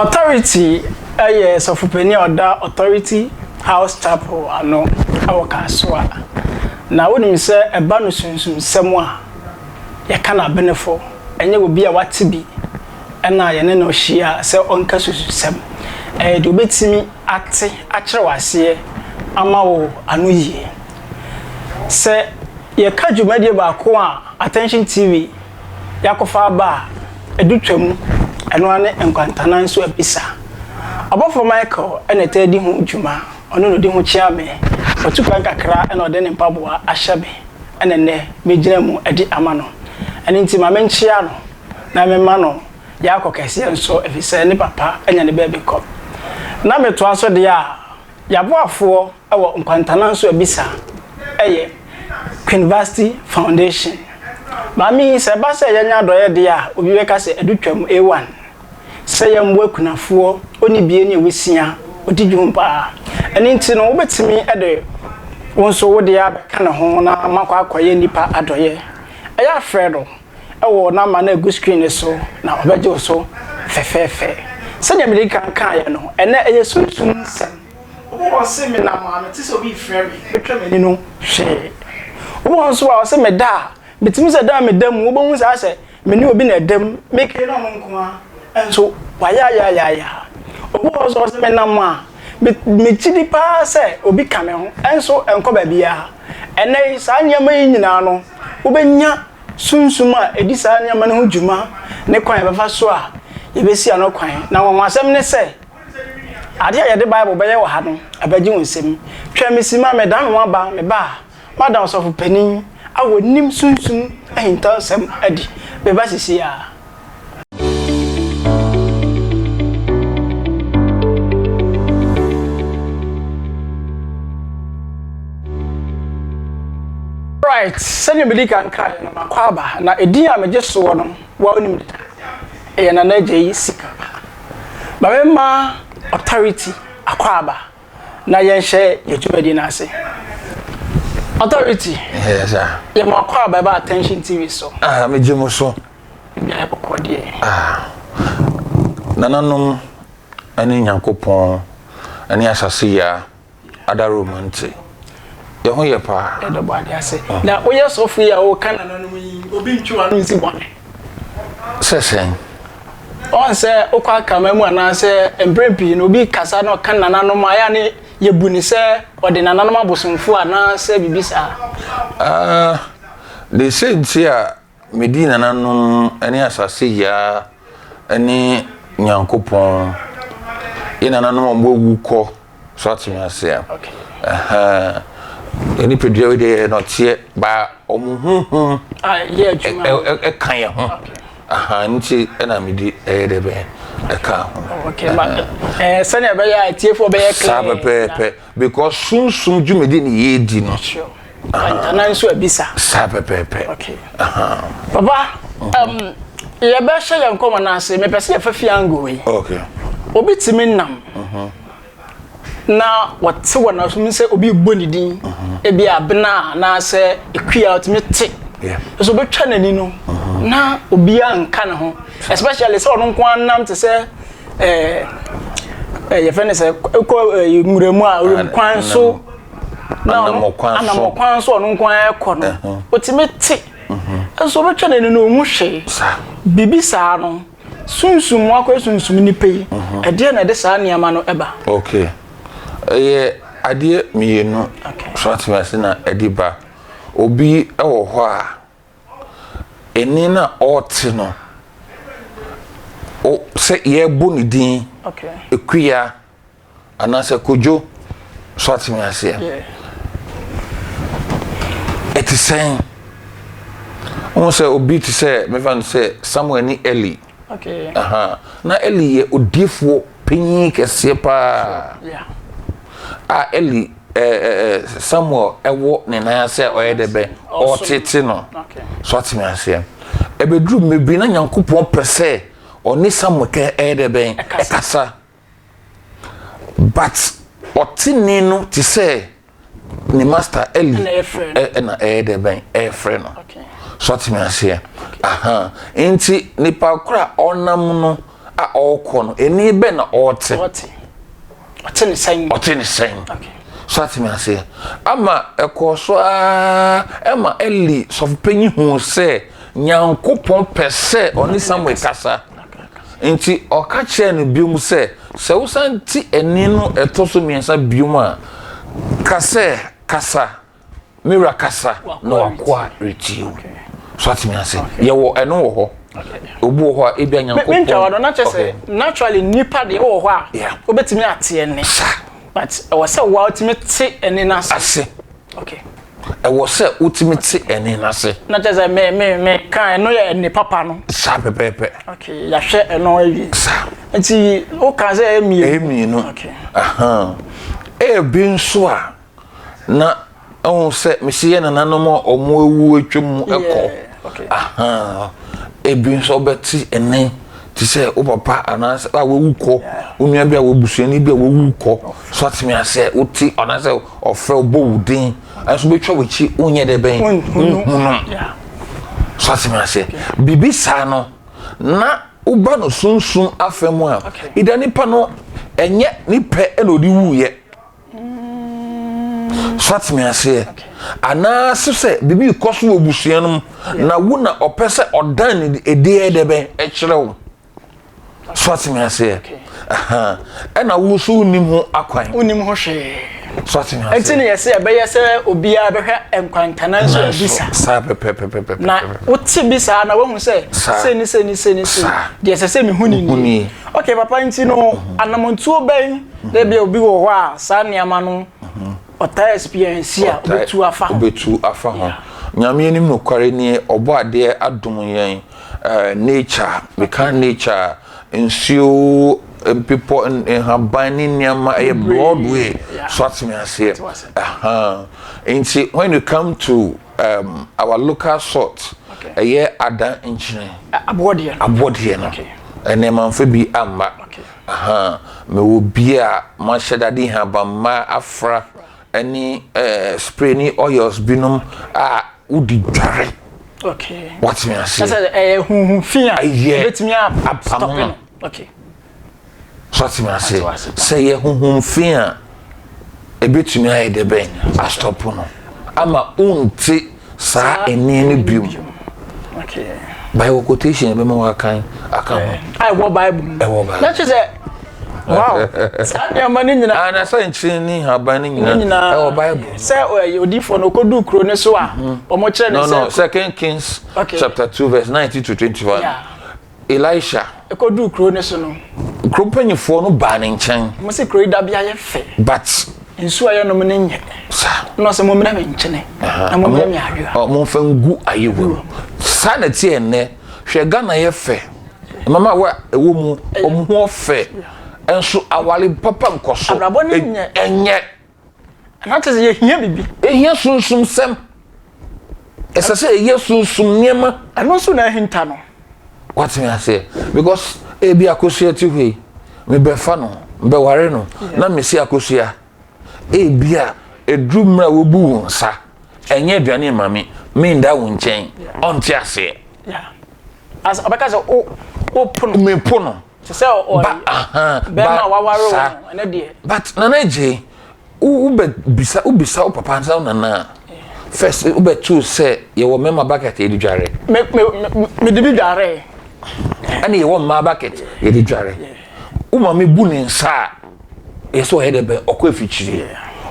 Authority yɛ sɔfopanin a ɔda Authority House Chapel ano wɔ Kasoa. Na wonim sɛ ɛba no sunsumsɛm a, yɛka no abenefo, ɛnyɛ obi a wate bi na yɛne no hyia sɛ ɔnka sususɛm. Ɛyɛ deɛ obetumi ate akyerɛ wo aseɛ ama wo ano yie. Sɛ yɛka dwumadie baako a Attention TV yɛakɔfa aba a, ɛdu twam, ɛno ara ne nkwantanan so abisa. Ɔbɔfoɔ Michael na ɛtaa di ho dwuma, ɔno na ɔdi ho kyea me. Watu kwan kakra na ɔde ne mpaboa ahyɛ me na nnɛ megyina mu de ama no. Ɛno nti ma menkyea no na memma no yaakɔ kɛseɛ nso ɛfiri sɛ ne papa anya ne baabi kɔ. Na metoa so deɛ a, yɛaboafoɔ wɔ Nkwantanan so abisa yɛ Queenvasty Foundation. Maame yi, sɛ ɛba sɛ yɛnyɛ adɔeɛ deɛ a, obi bɛka sɛ adu twam, A1. Sɛ yɛmmoa akunafoɔ, ɔnni bie ne awisia, ɔdi dwom paa. Ɛno nti no, wobɛtumi de wo nso wo deɛ abɛka ne ho na moakɔ akɔyɛ nnipa adɔeɛ. Ɛyɛ a frɛ no wɔ nɔma no a ɛgu screen no so na ɔbɛgye wo so fɛfɛɛfɛ. Sɛdeɛ mede kan kaeɛ no, ɛnnɛ ɛyɛ sunsum nsɛm. Obi wɔ hɔ ɔse menam a mete sɛ obi refrɛ me, metwa m'ani no hwee. Obi wɔ hɔ nso a ɔse meda a, metumi sɛ da a meda mu wobɛhu saa sɛ me ne obi na ɛda mu, mekei na ɔno nko ara nso wayaayaayaayaa. Obi wɔ hɔ nso ɔse menam a megye di paa sɛ obi ka me ho nso ɛnkɔ baabiara. Ɛnnɛ yi saa nneɛma yi nyinaa no wobɛnya sunsum a ɛdi saa nneɛma no ho dwuma ne kwan a yɛbɛfa so a yɛbɛsi ano kwan. Na anwanwasɛm ne sɛ, Ade a yɛde Bible bɛyɛ wɔ ha no, ɛbɛgye wo nsam. Twɛn me simma, medan me ho aba, meba a, madan ɔsɔfo panin a onim sunsum ahintasɛm adi. Meba seesei ara. Right, sɛnea medi kan kaeɛ no, makɔ aba, na edin a megye soɔ no, wo a wonim deda, ɛyɛ Nana Agyei Sika. Ma memma Authority akwaaba na yɛnhyɛ yɛn dwumadi no ase. Authority, Yes, sir. yɛma akwaaba ɛba Attention TV so. Ah, megye mo so. Biribiara bɔkɔɔ deɛ. Ah, nananom ne Nyankopɔn ne asase yaa. Adaro mu nti, yɛn ho yɛ paa. Yɛda bɔ ade ase. Na woyɛ sɔfo yi a woka nananom yi, obi ntwe w'ano nsi bɔne. Sɛ sɛn? Ɔn sɛ wokɔ akraman mu anaasɛ mprɛn pii no obi kasa na ɔka nananom a, ɛyɛ a ne yɛbu ne sɛ ɔde nananom abosomfo anaasɛ biribi saa. Ah, de sɛ nti a Medi nananom ne asase Yaa ne Nyankopɔn, yɛ nananom a wɔawu kɔ, so ate me ase a? Ɛhɛn. Yɛn nipadua wei deɛ yɛ nɔteɛ, ba wɔn honhom ɛka yɛn ho. Aha, nti ɛna medi ɛyɛ dɛ bɛn ɛka ho. Okay, ma ɛɛ sɛnea ɛbɛyɛ a atiefoɔ bɛyɛ clear. Saa pɛpɛɛpɛ because sunsum dwumadi ne yɛredi no. Sure. Anaa nso abisa. Saa pɛpɛɛpɛ. Okay. Papa, um, yɛbɛhyɛ yɛn nkɔmmɔ no ase. Mepɛ sɛ yɛfa fi angle yi. Okay. Obi tumi nam mhm. na wɔte wɔ n'asom sɛ obi bɔ ne din mhm. ebi abena anaasɛ ekua ɔtumi te. Nso obetwa n'ani no mhm. na obiara nka ne ho especially sɛ ɔno nko ara nam te sɛ ɛɛ eh, yɛfrɛ no sɛ kɔ eh, nwura mu a nwura kwan so. na ɔno anammɔkwan so ɔno nko ara kɔ no ɔtumi te nso ɔbɛtwa n'ani no ɔhu hwee biribi saa no sunsum mu akɔyɛ sunsum nipa yi ɛdeɛ na ɛde saa nneɛma no ɛba. Okay ɛyɛ adeɛ mmienu so atumi ase na ɛde ba obi ɛwɔ hɔ a ɛni na ɔte no sɛ yɛbɔ ne din ekuya. Anaasɛ Kojo so ate me aseɛ? Ɛte sɛn? Wohu sɛ obi te sɛ mefa no sɛ Samuel ne Eli. Okay. Aha. Na Eli yɛ odiefoɔ panyin kɛseɛ paa. A Eli eh, eh, eh, Samuel ɛwɔ ne nan ase a ɔyɛ dɛ bɛ ɔtete no. So ate me aseɛ? Ɛbɛduru mmerɛ bi na Nyankopɔn pɛ sɛ ɔne Samuel kɛ ɛyɛ dɛ bɛn ɛkasa. But ɔte nne no te sɛ ne master Eli ɛna ɛyɛ dɛ bɛn ɛrefrɛ no. So ate me aseɛ? Aha. Nti nipa koro a ɔnam no a ɔrekɔ no, ɛni bɛn na ɔrete? Ɔte. Ɔte ne sɛn? Ɔte ne sɛn? Okay. So ate me aseɛ? Ama ɛkɔɔ so ara ɛma Eli sɔfopanyin huu sɛ Nyankopɔn pɛ sɛ ɔne Samuel kasa. Nti ɔka kyerɛɛ no biom sɛ, sɛ wosan te ɛnne no ɛtɔ so mmiɛnsa biom a, ka sɛ, Kasa, me wura kasa, na w'akoa retie wo. So ate me ase? Yɛwɔ ɛno wɔ hɔ. Obi wɔ hɔ a ebia Nyankopɔn. Mentwa w'ano na kyerɛ sɛ naturally nipa deɛ wɔ hɔ a wobɛtumi ate ɛnne. But ɛwɔ sɛ wo a wotumi te ɛnne no ase. Ase. Okay. Ɛwɔ sɛ wotumi te ɛnne no ase. Na kyerɛ sɛ me me me ka ɛno yɛ ɛnne papa no. Saa pɛpɛɛpɛ. Okay, yɛahwɛ ɛno awie. Saa. Nti woka sɛ ɛyɛ mmienu. Ɛyɛ mmienu. Okay. Ahan. Ebi nso a na ɛho sɛ mesi yɛ nananom a wɔn awu atwa mu kɔ. Ahan. Ebi nso ɔbɛte ɛnne te sɛ wo papa anaasɛ a wawu kɔ, wo nua bi a wabusuani bi a wawu kɔ. So atumi asɛ wote anaasɛ ɔfrɛ wo bɔ wo din ɛnso bɛtwa w'akyi wonyɛ dɛ bɛn nhunu. So atumi asɛ biribi saa no na woba no sunsum afa mu a ida nipa no ɛnyɛ ne pɛ ɛna ɔde wuyɛ. So ate me aseɛ? Anaasɛ sɛ biribi rekɔ so wɔ abusua no mu na wo na ɔpɛ sɛ ɔdan ne ɛdeɛ dɛ bɛn ɛkyerɛ wo. So ate me aseɛ? Ɛna wo nso wonim ho akwan. Wonim ho hwee. So ate me aseɛ? Ɛnti ne yɛsɛ ɛbɛyɛ sɛ obiara bɛhwɛ nkwantana nso abisa. Saa pɛpɛpɛpɛpɛ. Na wote bi saa na woahu sɛ sei ne sei ne sei ne sei deɛ ɛsɛ sɛ mehu ne nie. Okay papa nti no anamontuo bɛn Na ebia obi wɔ hɔ a saa nneɛma no ɔtaa experience a obetu afa ho. Obetu afa ho. Nyame anim nokware nie, ɔbɔ adeɛ adom yɛn eh, nature, meka nature a, nsuo, mpepɔ, nhaban ne nneɛma ɛyɛ broadway, so ate me aseɛ. Aha. Nti when you come to um, our local salt, ɛyɛ adan nkyene. Aboɔdeɛ no. Aboɔdeɛ no. Ɛnɛ manfa bi amma. Okay. Ahaa, mewɔ bi a mahyɛ da de nhabamma afra ne eh, spray ne oils binom a wode dware. Okay. Wate me aseɛ? Sɛ ɛyɛ huhu fi a ɛyɛ ebetumi apamo no. Okay. So ate me aseɛ? Sɛ ɛyɛ huhu fi a ebetumi ayɛ dɛ bɛn astɔpo no ama wonte saa ɛnne no bio. Bible quotation ɛbɛma wakan aka ho. A ɛwɔ Bible mu. Ɛwɔ Bible. Na kyerɛ sɛ wow saa nneɛma no nyinaa. Ana sɛ nkyene ne nhaban no nyinaa ɛwɔ Bible. Sɛ ɔyɛ odiifoɔ no ɔkɔduu kuro no so a mhm. wɔn kyerɛ ne sɛ. No no Second Kings okay. chapter 2 verse 19 to 21. Yeah. Elisha. Kɔduu kuro no so no. Kuro mpanimfoɔ no baa ne nkyɛn. Wɔse kuro yi dabea yɛ fɛ. But. Nsuo a yɛnom no nyɛ. Sa. Na ɔsɛ mommrɛ me nkyene. Na mommrɛ me ayowa. Momfa ngu ayowa mu. Saa na ɛteɛ nnɛ. Hwɛ Ghana yɛ fɛ. Mmabaawa a ɛwɔ mu, wɔn ho ɔfɛ. Nso aware papa nkɔ so. Abrabɔ no nyɛ. Ɛnyɛ. Na kyerɛ sɛ yɛhia biribi. Ɛhia sunsumsɛm. Ɛsɛ sɛ ɛyɛ sunsum nneɛma. Ɛno nso na ahinta no. Wate me aseɛ? Because ebi akosua ti hɔ yi, mebɛfa no, mebɛware no, na mesi akosua. Ebi a ɛduru mmerɛ a wobu wo nsa, ɛnyɛ aduane mma me, menda wo nkyɛn, ɔnte aseɛ. As ɔbɛka sɛ wo wo po no. Mepo no. Te sɛ ɔ Ba aha bɛrima a waware wo saa. no ɛnɛ deɛ. But Nana Adjei, wo wobɛ bisa wobisa wo papa ansa wo nana a, first wobɛtoo sɛ yɛwɔ mmarima bucket yɛde dware. Me me me mede bi dwaree. Ɛna yɛwɔ mmaa bucket yɛde dware. Wo maame bu ne nsa a, yɛ sɛ ɔyɛ dɛ bɛn ɔkɔ afikyire.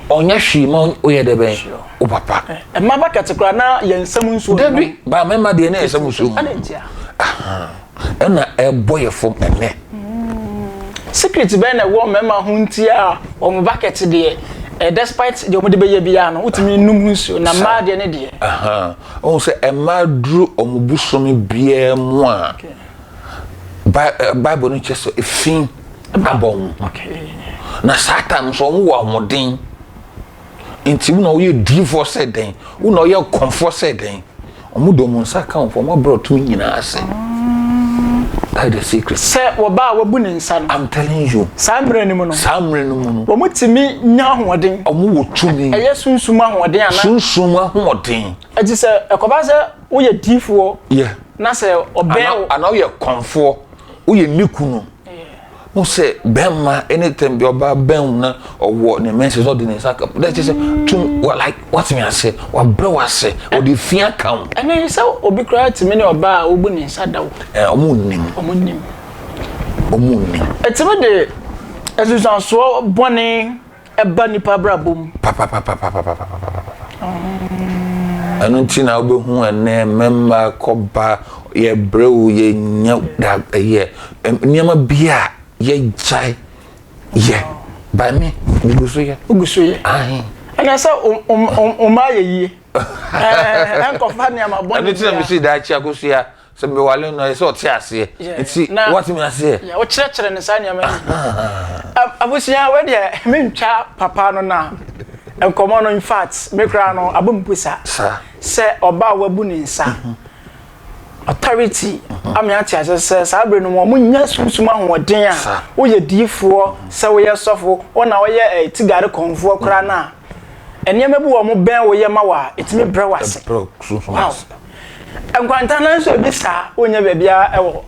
Ɔnyɛ hwee ma woyɛ dɛ bɛn wo papa. Mmaa bucket koraa na yɛn nsam nsuo. Dabi, ba mmarima deɛ na yɛn nsam nsuo mu. Adɛn ntia? Aha. Ɛna ɛbɔ yɛ fam ɛnɛ. Secret bɛn na ɛwɔ mmarima ho nti a wɔn bucket deɛ eh, despite deɛ wɔde bɛyɛ biara no wotumi num ho nsuo na mmaa deɛ ne deɛ. Ɔhu sɛ mmaa duru wɔn bosome biara mu a Bible no kyerɛ sɛ efi abɔ wɔn ho. Na saa time nso wɔn wɔ ahoɔden. Nti wo na woyɛ diifoɔ sɛ dɛn, wo na woyɛ kɔmfoɔ sɛ dɛn, wɔn de wɔn nsa ka wɔn fo, wɔn abrɛ ɔtumi nyinaa ase. That is the secret. Sɛ wɔba a wɔabu ne nsa no. I'm telling you. Saa mmerɛ no mu no. Saa mmerɛ no mu no. Wɔn tumi nya ahoɔden. Wɔn wɔ tumi. Ɛyɛ sunsum ahoɔden ana? Sunsum ahoɔden. Ɛti sɛ ɛkɔba sɛ woyɛ diifoɔ. Yeah. Na sɛ ɔbɛn wo. Ana woyɛ kɔmfoɔ, woyɛ ne kunu. Hu sɛ bɛrima anytime bi ɔbaa bɛn wo na ɔwɔ ne menses na ɔde ne nsa ka na kyerɛ sɛ tum wa like watumi ase wabrɛ wase ɔde fi aka wo. Ɛne sɛ obi koraa tumi ne ɔbaa a wobu ne nsa da wo. Ɛ ɔmo nnim. Ɔmo nnim. Ɔmo nnim. Ɛtumi de nsunsuansoɔ bɔne ɛba nipa abrabɔ mu. Papapapapapapapapa. Ɛno nti na wobɛhu ɛnɛ mmarima kɔba yɛbrɛ o yɛnya da ɛyɛ nneɛma bi a yɛgyae yɛ by me megu so yɛ. Wogu so yɛ. Ahe. Ɛna sɛ ɔma ayɛ yie. Ɛnkɔfa nneɛma bɔne. Ɛno nti na mesi daakye akosua Sɛ mewale no ɛsɛ ɔte aseɛ. Nti watumi aseɛ. Wokyerɛkyerɛ no saa nneɛma yi. Abusua wei deɛ mentwa papa no na nkɔmmɔ no in fact me koraa no abɔ me pusa. Sɛ ɔbaa a wabu ne nsa authority ama ate ase sɛ saa bere no mu wɔn nya sunsum ahoɔden a woyɛ diifoɔ sɛ woyɛ sɔfo wo na woyɛ tigare kɔnfoɔ koraa no a nneɛma bi wɔ wɔn bɛn woyɛ ma wɔ a ɛtumi brɛ wɔ ase. Wow. Nkwanta no nso ebi saa wonnya baabiara wɔ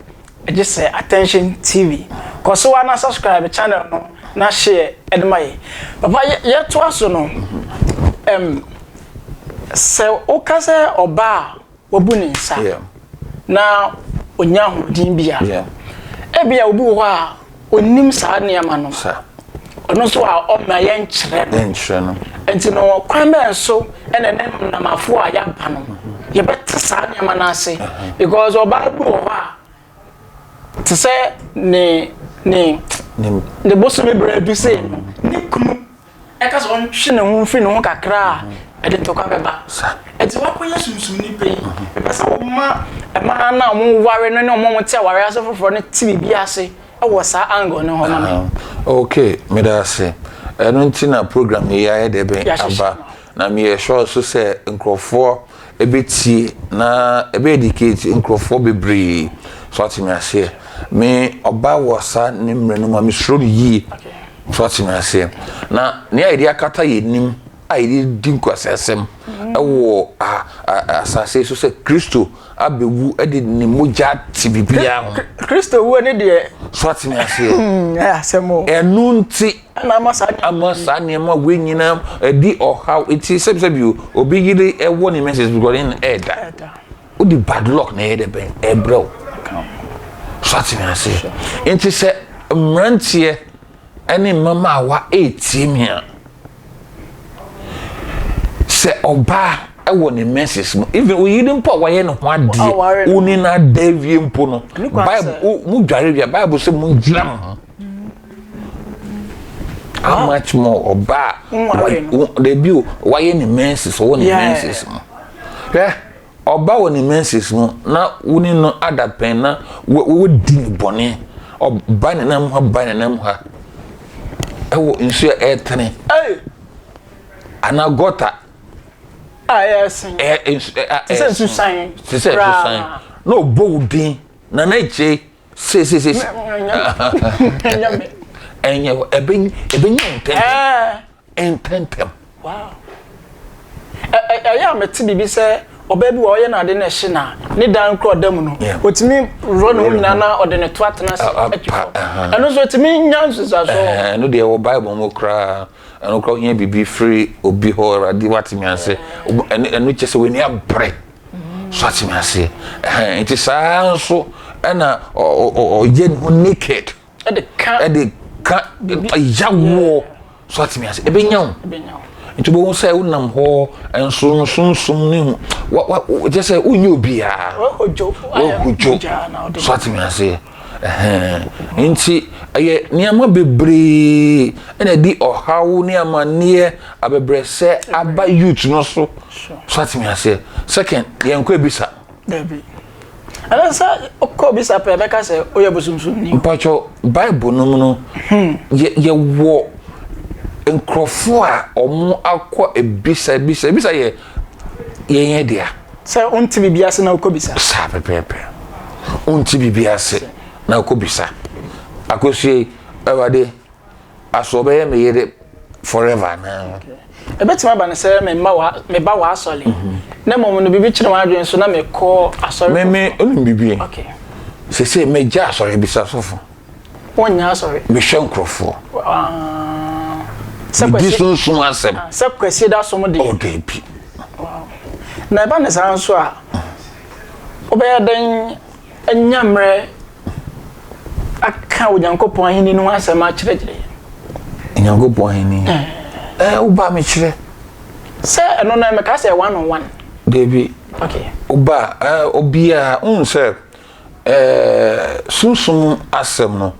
gye sɛ Attention TV. Kɔ so ara na subscribe channel no na share de ma yɛn. Papa yɛtoa so no, ɛm, sɛ woka sɛ ɔbaa a wabu ne nsa na onya ahoɔden bi a, ebia obi wɔ hɔ a Ɔnnim saa nneɛma no. Ɔno nso a ɔmma yɛnkyerɛ no. Yɛnkyerɛ no. Nti no, kwan bɛn so na ɛnɛ nnamafo a yɛaba no, yɛbɛte saa nneɛma no ase? Because ɔbaa bi wɔ hɔ a, te sɛ ne ne ne bosome berɛ bi sei no, ne kunu ɛka sɛ ɔntwe ne ho mfiri ne ho kakra a, ɛde ntɔkwa bɛba. Ɛnti woakɔyɛ sunsum nipa yi, mepɛ sɛ woma mmaa no a wɔware no ne wɔn a wɔte aware ase foforɔ no te biribi ase wɔ saa angle no hɔ ma me. Ok, meda ase. Ɛno nti na program yi ayɛ dɛ bɛn aba. Na meyɛ sure nso sɛ nkurɔfoɔ ɛbɛtie na ɛbɛ educate nkurɔfoɔ bebree. So ate me aseɛ? Me ɔba wɔ saa ne mmerɛ no mu a mesuro no yie. So ate me aseɛ? Na nea yɛde akata yɛn anim a yɛde di nkwaseasɛm wɔ asase so sɛ Kristo abɛwu de ne mogya ate biribiara ho. Kristo wuo ne deɛ. So ate me aseɛ? Ɛyɛ asɛm o. Ɛno nti. Ɛna ama saa nneɛma. Ama saa nneɛma wei nyinaa ɛdi ɔhaw eti sɛbisɛbi o obi yere ɛwɔ ne message because ne ɛɛda. Ɛɛda. Wode bad luck na ɛyɛ dɛ bɛn ɛbrɛ wo. So ate me aseɛ? Nti sɛ mmeranteɛ ne mmamaawa retie me a, sɛ ɔbaa wɔ ne menses mu, even oyere mpo a wayɛ ne ho adeɛ, wo ne no ada awie mpo no, Bible, mo dware wie a, Bible sɛ mo ngyina mo ho. How much more ɔbaa a, dabi o, wayɛ ne menses, ɔwɔ ne menses mu. Hwɛ. Ɔba wɔ ne menses mu na wo ne no ada pɛn na wodi ne bɔne. Ɔba ne nam ha ba ne nam ha ɛwɔ nsuo a ɛretene. Anaa gɔta. A ɛresen. Te sɛ nsusan. Te sɛ nsusan. Na ɔbɔ wo din na n'agye seesese. Ɛnyɛ ɛbɛnya wo ntɛntɛm. ntɛmntɛm. Wow. Ɛyɛ a mete biribi sɛ ɔbaa bi wɔ ɔyɛ n'ade na ɛhye na ne dan kura ɔda mu no otumi rɔ ne ho nyinaa na ɔde ne to atena ase atwi fam. Ɛno nso etumi nya nsunsuanso. Ɛno deɛ wɔ Bible mu koraa ɛno koraa ohia biribi firi obi hɔ Awurade wate me ase ɛno kyɛ sɛ w'ani abere so ate me aseɛ nti saa nso ɛna ɔyɛ ne ho naked. ɛde ka ɛde ka yawoɔ so atumi ase ɛbɛnya wo nti wobɛhu sɛ wonam hɔ nsonsonsom ne ho kyɛ sɛ wonyɛ obiara woahodwo so atumi aseɛ nti ɛyɛ nneɛma bebree ɛna ɛde ɔhaw ne amanneɛ abɛbrɛsɛ aba youth no so so atumi aseɛ second yɛnkɔ ebisa Dabi. Ɛna sɛ ɔkɔ bisa pɛ ɛbɛka sɛ ɔyɛ bosomsomni. Mpatsɔ Bible no mu no yɛ yɛwɔ nkurɔfoɔ a wɔn akɔ ebisa ebisa ebisa yɛ yɛn yɛ dea. Sɛ wonte biribi ase na wokɔ bisa. Saa pɛpɛɛpɛ. Wonte biribi ase na wokɔ bisa. Akosua yi, Awurade. Aso ɔbɛyɛ me yere forever anaa? Ebetumi aba no sɛ memma wa meba w'asɔre na mmom no biribi kyere m'adwene so na mekɔ asɔre Me me foforɔ. onim biribi. Okay. Sese megya asɔre bisa sɔfo. Wonyɛ asɔre. Mehwɛ nkurɔfoɔ. Medi sunsum asɛm. Sɛ Kwasiada som deɛ. Oh, dabi. Na ɛba ne saa nso a, wobɛyɛ dɛn anya mmerɛ aka Onyankopɔn ahenni no ho asɛm akyerɛkyerɛ yɛn? Onyankopɔn ahenni. Ɛɛ, woba mekyerɛ. Sɛ ɛno no mɛka sɛ one on one. Dabi. Okay. Woba ɛɛ obiara wohu sɛ ɛɛ sunsum asɛm no.